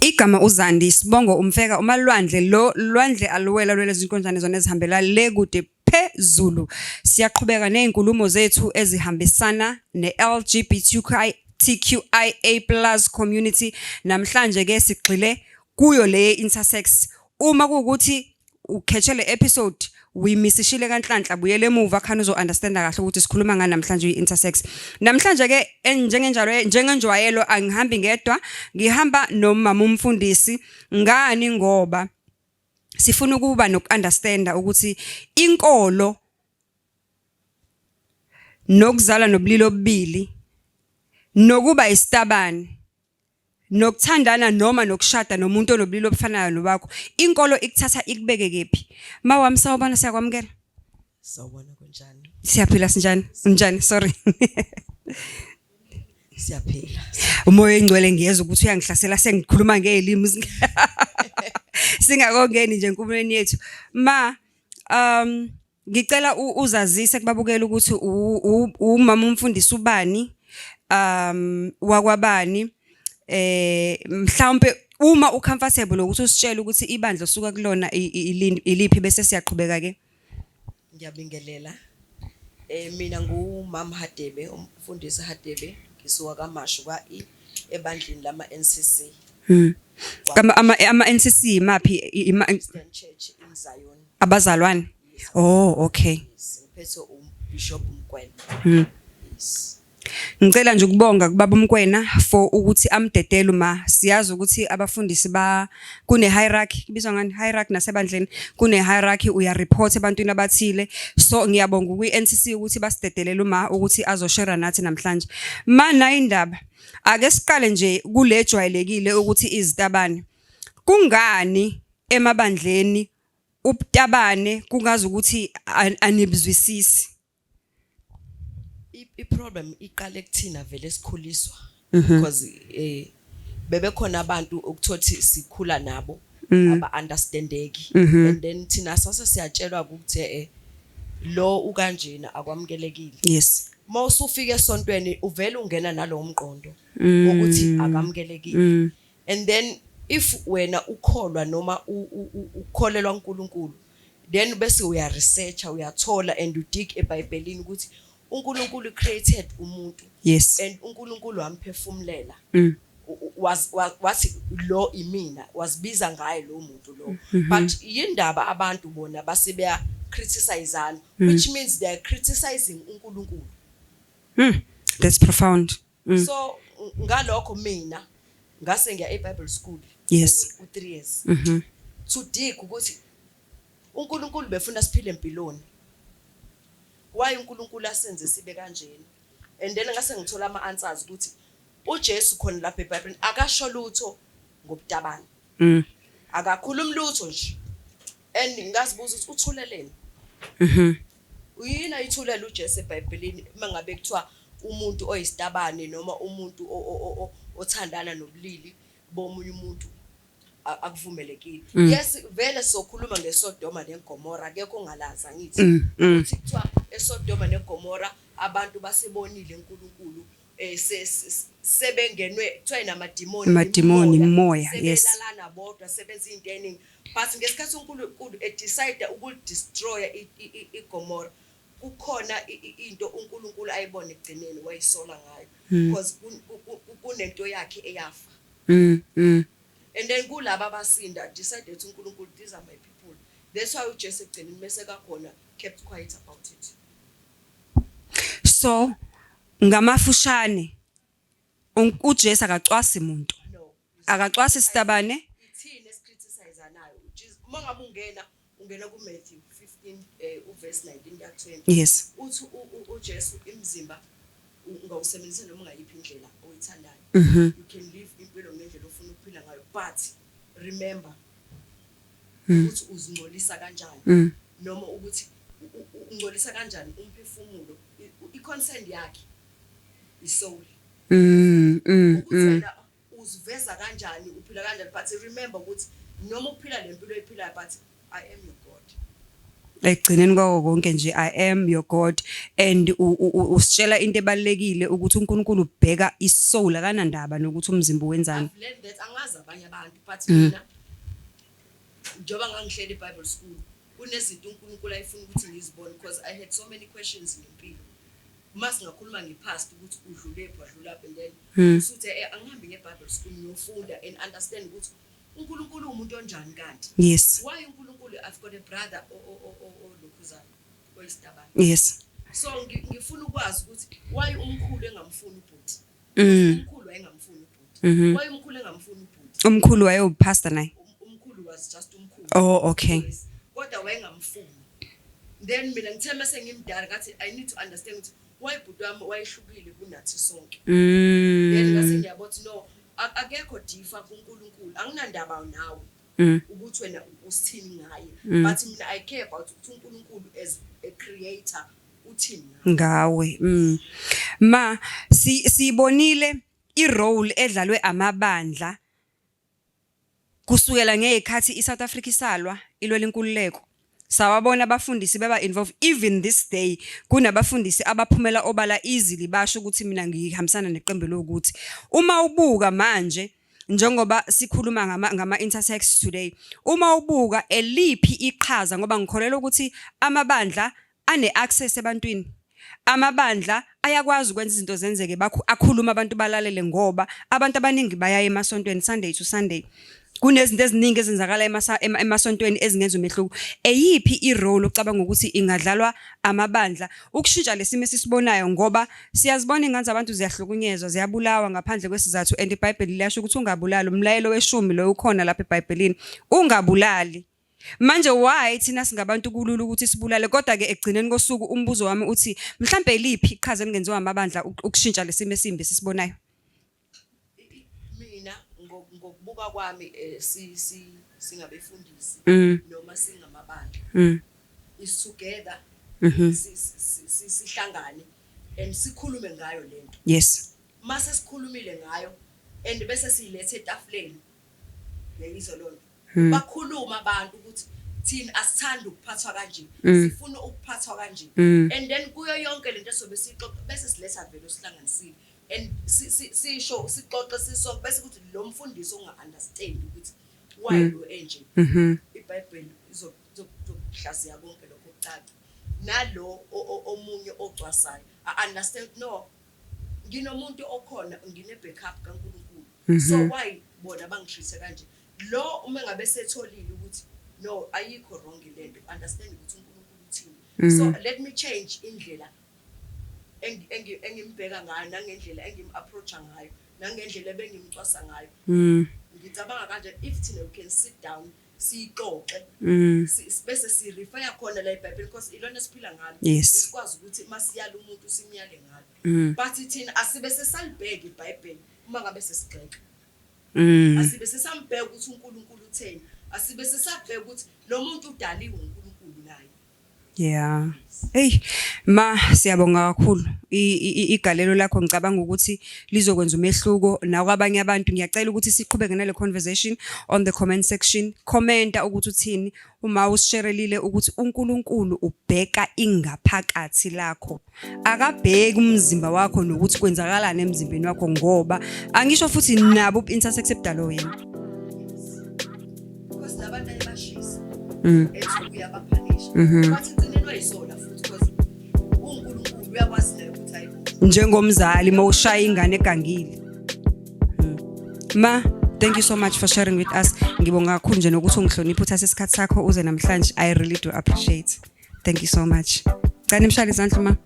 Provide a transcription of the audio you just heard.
Igama uZandi, isibongo uMfeka, uMalwandle lo lwandle aluwela lwele izinkonjane zona ezihambela le kude phezulu. Siyaqhubeka nezinkulumo zethu ezihambisana ne-LGBTQIA plus community. Namhlanje ke sigxile kuyo le intersex. Uma kuwukuthi ukhethe le episode uyimisishile kaNhlanhla, buyele emuva khani uzo-understanda kahle ukuthi sikhuluma ngani namhlanje i-intersex. Namhlanje ke njengenjalo, njengenjwayelo, angihambi ngedwa, ngihamba nomama umfundisi. Ngani? Ngoba sifuna ukuba noku-understanda ukuthi inkolo nokuzala nobulili obubili nokuba isitabane nokuthandana noma nokushada nomuntu onobulili obufanayo nobakho, inkolo ikuthatha ikubeke kephi? Mawami, sawubona, siyakwamukela. Sawubona, kunjani? Siyaphila, sinjani? Unjani? Sorry. Siyaphila. Umoya engcwele ngiyezwa ukuthi uyangihlasela, sengikhuluma ngezilimi singakongeni nje enkulumweni yethu. Ma, ngicela uzazise kubabukela ukuthi umama umfundisi ubani, wakwabani, mhlawumbe uma ucomfortable nokuthi usitshele ukuthi ibandla osuka kulona iliphi, bese siyaqhubeka ke. Ngiyabingelela. Mina ngumama Hadebe, umfundisi Hadebe, ngisuka kaMashu kwa-E ebandleni lama NCC. Ama NCC imaphi? Christian Church in Zion. Abazalwane. Oh, okay. Yes, ngiphethe uBishop Mkwena. Yes. Ngicela nje ukubonga kubaba uMkwena for ukuthi amdedele uma siyazi ukuthi abafundisi ba kune hierarchy, kubizwa ngani hierarchy nasebandleni, kune hierarchy, uya report ebantwini abathile. So ngiyabonga kwi NCC ukuthi basidedelele uma ukuthi azoshare nathi namhlanje. Ma, nayi indaba, ake siqale nje kule jwayelekile ukuthi izitabane, kungani emabandleni ubutabane kungazi ukuthi anibuzwisisi? I-problem iqale kuthina vele sikhuliswa, because bebekhona abantu ukuthothi sikhula nabo aba understandeki, and then thina sase siyatshelwa ukuthi lo ukanjena, akwamukelekile. Mawusufika esontweni uvele ungena nalowo mqondo ukuthi akamukelekile, and then if wena ukholwa noma ukholelwa uNkulunkulu, then bese uya researcha, uyathola and you dig eBhayibhelini ukuthi uNkulunkulu created umuntu and uNkulunkulu wamphefumulela, wathi lo imina, wazibiza ngaye lo muntu lo. But yindaba abantu bona base beya criticizana, which means they are criticizing uNkulunkulu. That's profound. So ngalokho mina ngase ngiya eBible school for 3 years to dig ukuthi uNkulunkulu befuna siphile empiloni, why uNkulunkulu asenze sibe kanjena, and then ngase ngithola ama answers ukuthi uJesu khona lapha eBhayibhelini akasho lutho ngobutabane, akakhulumi lutho nje, and ngazibuza ukuthi uthuleleni, uyini ayithulela uJesu eBhayibhelini mangabe kuthiwa umuntu oyisitabane noma umuntu othandana nobulili bomunye umuntu akuvumelekile. Yes, vele sokhuluma ngeSodoma neGomora, akekho ongalazi, angithi ukuthi kuthiwa eSodoma neGomora abantu basebonile uNkulunkulu, sebengenwe kuthiwa namadimoni. Amadimoni, imimoya, yes. Sebelalana bodwa, sebenza into eningi, but ngesikhathi uNkulunkulu edecide ukulidestroya iGomora, kukhona into uNkulunkulu ayibona ekugcineni wayisola ngayo, because kunento yakhe eyafa. And then kulaba abasinda decided ukuthi uNkulunkulu, these are my people. That's why uJesu ekugcineni mase kakhona kept quiet about it. So ngamafushane, uJesu akacwasi muntu. No. Akacwasi sitabane. Ithini esicriticize-nayo? Uma ngabe ungena ku-Matthew 15 uverse 19 kuya 20, uthi uJesu imizimba ungawusebenzisa noma ungayiphi indlela oyithandayo. You can live impilo ngendlela ofuna ukuphila ngayo, but remember ukuthi uzingcolisa kanjani noma ukuthi ungcolisa kanjani umphefumulo. I-concern yakhe isoul, ukuthi wena uziveza kanjani, uphila kanjani, but remember ukuthi noma uphila le mpilo oyiphilayo, but I am your God. Ekugcineni kwako konke nje, I am your God, and usitshela into ebalekile ukuthi uNkulunkulu ubheka isoul, akanandaba nokuthi umzimba wenzani. I've learned that. Angazi abanye abantu, but mina njengoba ngangihleli eBible school, kunezinto uNkulunkulu ayefuna ukuthi ngizibone, because I had so many questions ngempilo. Uma singakhuluma ngepast, ukuthi udlulephi, wadlulaphi, and then usuthi angihambi ngeBible school ngiyofunda and understand ukuthi uNkulunkulu umuntu onjani kanti. Why uNkulunkulu? I've got a brother olokhuzana oyisitabane. So ngifuna ukwazi ukuthi why umkhulu engamfuni ubhuti. Umkhulu wayengamfuni ubhuti. Why umkhulu engamfuni ubhuti? Umkhulu wayewupastor naye? Umkhulu was just umkhulu. Oh, okay. Yes. Kodwa wayengamfuni. Then mina ngithe mase ngimdala, ngathi I need to understand ukuthi why bhuti wami wayehlukile kunathi sonke. Then ngase ngiyabona ukuthi no, akekho differ kuNkulunkulu. Anginandaba nawe ukuthi wena usithini ngaye, but mina I care about ukuthi uNkulunkulu as a creator uthini ngaye. Ngawe. Ma sibonile irole edlalwe amabandla kusukela ngezikhathi iSouth Africa isalwa ilwela inkululeko. Sawabona abafundisi beba involved. Even this day kunabafundisi abaphumela obala easily basho ukuthi mina ngihambisana neqembu lokuthi. Uma ubuka manje, njengoba sikhuluma ngama intersex today, uma ubuka eliphi iqhaza, ngoba ngikholelwa ukuthi amabandla ane access ebantwini, amabandla ayakwazi ukwenza izinto zenzeke, akhuluma abantu balalele, ngoba abantu abaningi baya emasontweni Sunday to Sunday. Kunezinto eziningi ezenzakala emasontweni ezingenza umehluko. Eyiphi irole ocabanga ukuthi ingadlalwa amabandla ukushintsha lesimo esisibonayo, ngoba siyazibona ingane zabantu ziyahlukunyezwa, ziyabulawa ngaphandle kwesizathu, and iBhayibheli liyasho ukuthi ungabulali, umlayelo weshumi lo ukhona lapha eBhayibhelini, ungabulali. Manje why thina singabantu kulula ukuthi sibulale? Kodwa ke ekugcineni kosuku umbuzo wami uthi, mhlambe liphi iqhaza elingenziwa amabandla ukushintsha lesimo esimbi esisibonayo? Mina ngokubuka kwami, si si singabefundisi noma singamabandla is together, sihlangane and sikhulume ngayo lento. Mase sikhulumile ngayo and bese siyilethe etafuleni, yayizwa lonto, bakhuluma abantu ukuthi thina asithandi ukuphathwa kanje, sifuna ukuphathwa kanje, and then kuyo yonke lento esobe sixoxa bese siletha vele osihlanganisile and sisho, sixoxe sisonke, bese kuthi lo mfundisi onga-understand ukuthi why lo enje, iBhayibheli izokuhlaziya konke lokho kucaca, nalo omunye ocwasayo a-understand, no, nginomuntu okhona, ngine-backup kaNkulunkulu, so why bona bangitreat kanje? Lo uma ngabe setholile ukuthi no, ayikho wrong lento, understand ukuthi uNkulunkulu uthini, so let me change indlela engimbheka ngayo, nangendlela engim-approacha ngayo, nangendlela ebengimcwasa ngayo. Ngicabanga kanje, if thina we can sit down, siyixoxe, bese si-refer khona la eBhayibhelini, because ilona esiphila ngalo, besikwazi ukuthi masiyala umuntu simyale ngalo, but thina asibe sesalibheka iBhayibheli uma ngabe sesigxeka, asibe sesambheka ukuthi uNkulunkulu utheni, asibe sesabheka ukuthi lo muntu udaliwe uNkulunkulu naye. Yeah. Hey ma, siyabonga kakhulu. Igalelo lakho ngicabanga ukuthi lizokwenza umehluko nakwabanye abantu. Ngiyacela ukuthi siqhubeke nale conversation on the comment section. Commenta ukuthi uthini uma usisherelile ukuthi uNkulunkulu ubheka ingaphakathi lakho. Akabheki umzimba wakho nokuthi kwenzakalani emzimbeni wakho, ngoba angisho futhi nabo intersex ebudalo yena. Because labantu ayebashisa ethi uyabaphanisha, but egcineni wayisona futhi, because uNkulunkulu uyakwazi naye ukuthi hayibo. Njengomzali mawushaya ingane egangile. Ma, thank you so much for sharing with us. Ngibonga kakhulu nje nokuthi ungihloniphe, uthathe isikhathi sakho uze namhlanje. I really do appreciate. Thank you so much. Cela nimshayele izandla ma.